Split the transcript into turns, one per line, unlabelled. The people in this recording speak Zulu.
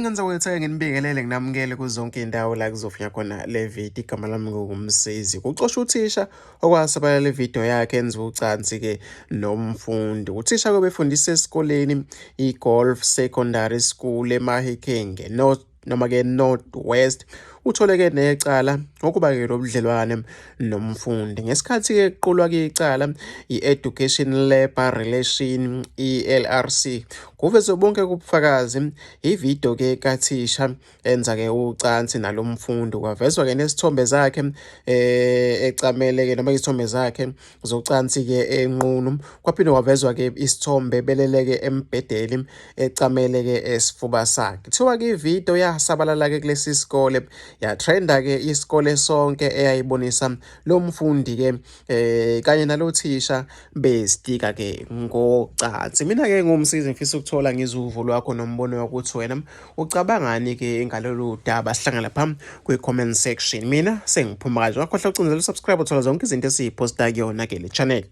Ngenza nginibingelele nginamukele kuzonke iy'ndawo la kuzofika khona le video. Igama lami nguMsizi. Kuxoshwa uthisha okwasabalala ividiyo yakhe enza ucansi-ke nomfundi. Uthisha-ke ubefundisa esikoleni i-Golf Secondary School eMahikeng, North noma-ke North West. Utholeke necala ngokuba-ke lobudlelwane nomfundi. Ngesikhathi-ke kuqulwa-ke icala i-Education Labour Relation ELRC kuvezwe bonke ubufakazi ividiyo ke kathisha enza ke ucansi nalomfundi kwavezwa ke nesithombe zakhe ecamele ke noma isithombe zakhe zocansi ke enqunu kwaphinde kwavezwa ke isithombe beleleke embhedeni ecamele ke esifuba sakhe. Kuthiwa ke ividiyo yasabalala ke kulesi sikole yatrenda ke isikole sonke eyayibonisa lo mfundi ke kanye nalothisha bezitika ke ngocansi. Mina ke ngumsizi ngifisa ukuthola ngizuvo lwakho nombono wakho wena ucabangani ke ngalolu daba. Sihlangana lapha kwi-comment section. Mina sengiphuma kanje, ungakhohlwa ucindezela usubscribe uthola zonke izinto esiyiphosta kuyona ke le channel.